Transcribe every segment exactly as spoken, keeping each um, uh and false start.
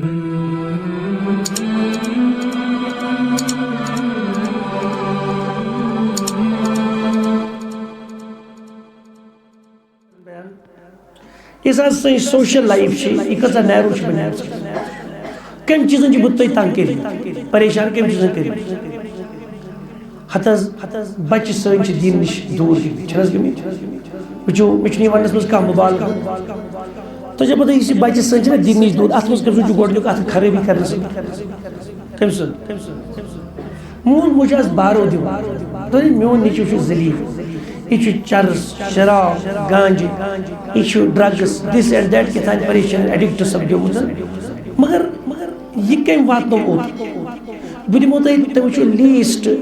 یۄس حظ سٲنۍ سوشل لایف چھِ، یہِ کۭژاہ نیرو چھِ بنیمٕژ۔ کٔمۍ چیٖزن چھِ بہٕ تۄہہِ تنگ کٔرمٕتۍ، پریشان کٔمۍ چیٖزن کٔرمٕتۍ؟ ہتہٕ حظ، بچہِ سٲنۍ چھِ دین نِش دوٗر گٔمٕتۍ، چھِنہٕ حظ گٔمٕتۍ؟ وٕچھِو، مےٚ چھُنہٕ یہِ وننس منٛز کانٛہہ مُبالغہٕ۔ تۄہہِ چھےٚ پتہ، یُس یہِ بچہِ سٲنۍ چھِنہ دین نِش دوٗر، اتھ منٛز کٔمۍ سُنٛد چھُ گۄڈٕنیُک اتھ خرٲبی کرنس منٛز؟ کٔمۍ سُنٛد؟ مول موج آسہِ بارو دِوان، دَپہِ، میون نیٚچو چھُ ذلیل، یہِ چھُ چرس، شراب، گانجہِ، یہِ چھُ drugs، this and that، کیٛاہ تام پریشٲنی، addict سپدیومُت۔ مگر، مگر یہِ کٔمۍ واتنوو اوٚت؟ بہٕ دِمو تۄہہِ، تُہۍ وٕچھِو، least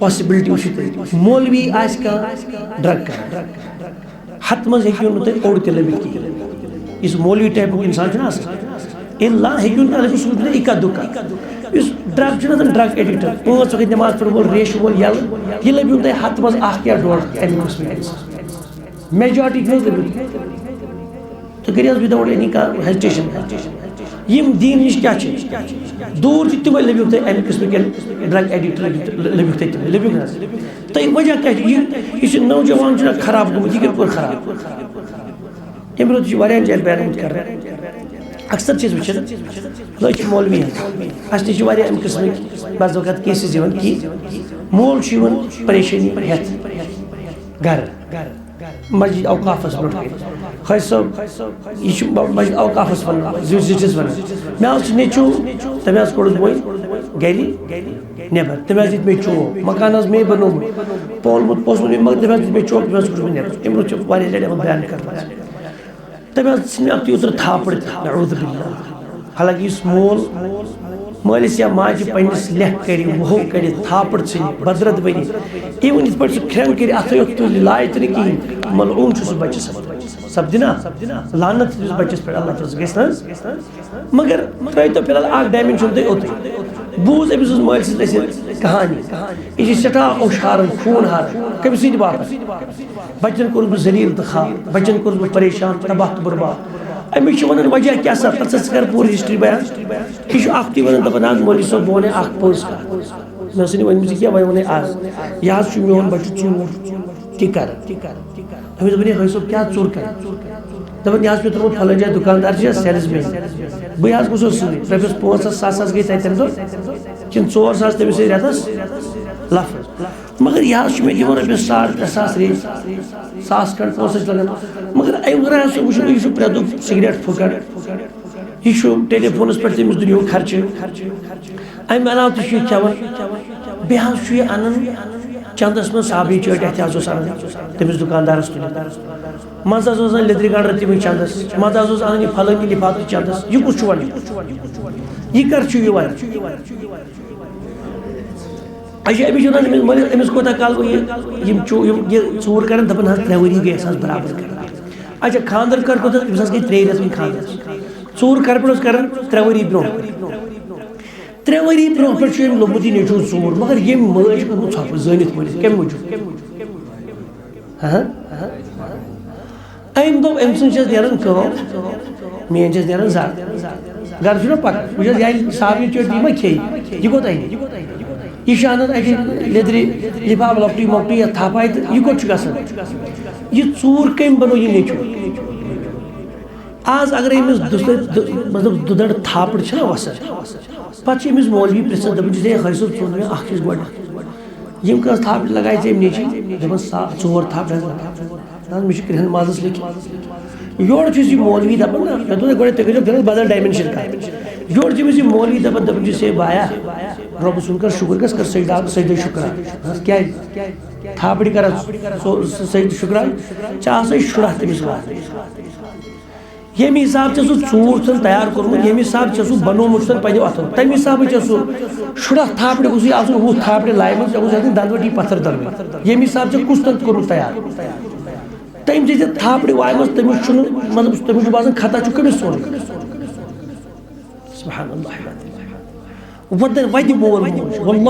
possibility وٕچھِو تُہۍ، مولوی آسہِ کانٛہہ drug کران۔ ہتھ منٛز ہیٚکِو نہٕ تُہۍ اوٚڑ تہِ لٔبِتھ کِہیٖنۍ۔ یُس مولوی ٹایپُک اِنسان چھُنہ آسان، الا ہیٚکِو نہٕ تُہۍ لٔبِتھ، سُہ وٕچھِو نہٕ یہِ کَتھ دُکان۔ یُس drug چھُنہ آسان، drug addict، پانٛژھ وقت نٮ۪ماز پَرن وول، ریشہِ وول، یَلہٕ، یہِ لٔبِو تۄہہِ ہتھ منٛز اکھ یا ڈۄڈ اَمہِ قٕسمٕکۍ اِنسان۔ Majority چھِ نہٕ حظ لٔبِتھ۔ تُہۍ کٔرِو حظ without any hesitation۔ یِم دیٖن نِش کیٛاہ چھِ؟ دوٗر چھِ تِمَے لٔبِو تۄہہِ اَمہِ قٕسمٕکٮ۪ن drug addict لٔبِو تۄہہِ، لٔبِو تۄہہِ تِمَے، لٔبِو نہٕ حظ؟ تۄہہِ وجہ کیٛاہ چھُ؟ یہِ، یُس یہِ نوجوان چھُنہ خراب گوٚمُت، یہِ کِتھ پٲٹھۍ خراب؟ أمۍ برونٛہہ تہِ چھِ واریاہَن جایَن بیان آمُت کرنہٕ۔ اکثر چھِ أسۍ وٕچھان، أسۍ چھِ مولوی ہن، اَسہِ نِش چھِ واریاہ اَمہِ قٕسمٕکۍ بعض اوقات cases یِوان کہِ مول چھُ یِوان پریشٲنی ہٮ۪تھ گرٕ، مسجد اوقافس برونٛٹھ کَنہِ۔ حٲج صٲب، یہِ چھُ م-، مسجد اوقافس وَنان، زِٹھِس وَنان، مےٚ حظ چھُ نیٚچوٗ، تٔمۍ حظ کوٚڑُس بہٕ وۄنۍ گرِ نٮ۪بر، تٔمۍ حظ دِتۍ مےٚ چوب، مکان حظ مے بنوومُت، پولمُت پوسمُت مےٚ، مگر تٔمۍ حظ دِتۍ مےٚ چوب، تٔمۍ حظ کوٚڑُس بہٕ نٮ۪بر۔ أمۍ برونٛہہ چھِ واریاہ لٹہِ آمُت بیان کرنہٕ۔ تٔمۍ حظ ژھٕنۍ مےٚ اَکھتُے اوترٕ تھاپڑ تہِ، نعوذ باللہ۔ حالانکہ یُس مول، مٲلِس یا ماجہِ پننِس لیٚکھ کَرِ، وُہو کَرِ، تھاپڑ ژھٕنہِ، بدرد بَنہِ، even یِتھ پٲٹھۍ سُہ کھرٛٮ۪ن کَرِ، اَتھے یوت تُلہِ، لایہِ تہِ نہٕ کِہیٖنۍ، ملعوٗن چھُ سُہ بَچہِ سپدان۔ سپدِ نا؟ لعنت چھِ تٔمِس بَچَس پٮ۪ٹھ، اللہ تعالیٰ سٕنٛز، گژھِ نہ حظ؟ مگر ترٛٲیِو تۄہہِ فی الحال اَکھ dimension تُہۍ اوٚتُے۔ بوٗز أمۍ سٕنٛز مٲلۍ سٕنٛز اَسہِ کہانی۔ یہِ چھِ سٮ۪ٹھاہ اوٚش ہاران، خوٗن ہاران۔ کٔمِس سۭتۍ باپَتھ؟ بچن کوٚرُس بہٕ ذلیل تہٕ خوار، بچن کوٚرُس بہٕ پریشان، تباہ تہٕ برباد۔ أمِس چھِ ونان وجہ کیٛاہ سا؟ تَتھ سۭتۍ ژٕ کر پوٗرٕ history بیان۔ یہِ چھُ اکھ تہِ ونان، دپان، "حظ مولوی صٲب، بہٕ ونے اکھ پٔز کتھ۔ مےٚ ٲسٕے نہٕ ؤنمٕژ کینٛہہ، وۄنۍ ونے از۔ یہِ حظ چھُ میون بچہِ ژوٗر تہِ کران۔" أمِس دوٚپُن، "ہے حٲج صٲب، کیٛاہ ژوٗر کران؟" دپان، "یہِ حظ چھُ مےٚ ترومُت فلٲنۍ جایہِ دُکاندار چھِ یا salesman۔ بہٕ حظ گوٚژھُس سۭتۍ۔ رۄپیس پانٛژھ ساس، ساس، ساس گٔے تتہِ تمہِ دۄہ۔ کِنہٕ ژور ساس تٔمِس سۭتۍ رٮ۪تس لفظ۔" مگر یہِ حظ چھُ مےٚ دِوان رۄپیَس ساڑ ترٛےٚ ساس ریٹ، ساس کھنٛڈ پونٛسہٕ چھِ لگان۔ مگر أمۍ وَرٲے حظ چھُ وٕچھُن، یہِ چھُ پرٛٮ۪تھ دۄہ سِگریٹ پھُکَر، یہِ چھُ ٹیلی فونَس پٮ۪ٹھ تٔمِس دُنیاہُک خرچہٕ۔ اَمہِ علاوٕ تہِ چھُ یہِ کھٮ۪وان۔ بیٚیہِ حظ چھُ یہِ اَنان چَندَس منٛز صابنہِ چٲٹۍ، اَتھِ حظ اوس اَنان تٔمِس دُکاندارَس تُلِتھ۔ منٛزٕ حظ اوس اَنان لیٚدرِ گنٛڈٕ تہِ وٕنہِ چَندَس، منٛزٕ حظ اوس اَنان یہِ پھلٲنۍ لِفافہٕ تہِ چَندَس۔ یہِ کُس چھُ وَنان؟ یہِ کَر چھُ یِوان؟ اچھا، أمِس چھِ وَنان، أمِس مٲلِس، أمِس کوٗتاہ کال گوٚو یہِ، یِم چو-، یِم یہِ ژوٗر کَران، دَپان حظ ترٛےٚ ؤری گٔے اَسہِ حظ برابر کَران۔ اچھا، خانٛدر کَر کوٚت حظ؟ أمِس حظ گٔے ترٛےٚ رٮ۪تھ وٕنہِ خانٛدرَس۔ ژوٗر کَر پٮ۪ٹھ اوس کَران؟ ترٛےٚ ؤری برٛونٛہہ پٮ۪ٹھ۔ ترٛےٚ ؤری برٛونٛہہ پٮ۪ٹھ چھُ أمۍ لوٚبمُت یہِ نیٚچوٗ ژوٗر، مگر ییٚمۍ مٲج کوٚرمُت ژھۄپہٕ زٲنِتھ مٲلِس، کَمہِ موٗجوٗب؟ ہاں؟ أمۍ دوٚپ، أمۍ سٕنٛز چھَس نیران کٲم، میٛٲنۍ چھَس نیران زَر۔ گَرٕ چھُنہ پَکان۔ بہٕ چھَس یہِ صابنہِ چٲٹۍ، یہِ ما کھیٚیہِ؟ یہِ کوٚت اَنہِ؟ یہِ چھُ اَنان اَتہِ لیٚدرِ لِفاف لۄکٹُے مۄکٹُے یَتھ تھپھ آیہِ تہٕ یہِ کوٚت چھُ گژھان؟ یہِ ژوٗر کٔمۍ بَنوو یہِ نیٚچوٗ؟ آز اگرے أمِس دُ-، دُ-، مطلب، دُدَڑ تھاپڑ چھِنہ وَسان، پَتہٕ چھِ أمِس مولوی پرٛژھان، دَپان چھِس، "ہے حٲج صٲب، ژٕ وَن مےٚ اَکھ چیٖز گۄڈٕ، یِم کٔژ تھاپڑِ لَگایہِ ژےٚ أمۍ نیٚچوٗ؟" دَپان، "سا-، ژور تھاپڑِ حظ لَگایہِ۔" نہ حظ، مےٚ چھُ کرٛہُن مازَس لیٚکھِتھ۔ یورٕ چھُس یہِ مولوی دَپان، نہ، مےٚ دوٚپ گۄڈَے، تُہۍ کٔرِو، کٔرِو بدل dimension کَتھ۔ یورٕ چھُ أمِس یہِ مولوی دَپان، دَپان چھُس، "ہے بایا، رۄبہٕ سُنٛد کر شُکُر گژھ، کر سجدہ، سجدہ شُکران۔" نہ حظ، کیٛازِ؟ تھاپڑِ کر حظ سو-، سجدہ شُکران؟ ژےٚ آسَے شُراہ تٔمِس واتنَس۔ ییٚمہِ حساب ژےٚ سُہ ژوٗر چھُن تیار کوٚرمُت، ییٚمہِ حساب ژےٚ سُہ بنوومُت چھُن پنٛنیو اَتھو، تَمہِ حسابٕے ژےٚ سُہ شُراہ تھاپڑِ گوٚژھُے آسُن، وُہ تھاپڑِ لایمَژ، ژےٚ گوٚژھ آسٕنۍ دَنٛدوَٹی پَتھر دۄنوَے۔ ییٚمہِ حساب ژےٚ کُس تَن کوٚرمُت تیار، تٔمۍ ژےٚ ژےٚ تھاپڑِ وایمَژ، تٔمِس چھُنہٕ، مطلب، تٔمِس چھُ باسان خطا چھُ کٔمِس سورُے۔ سبحان اللہ۔ وۄنۍ وَدِ مول موج، واللہ۔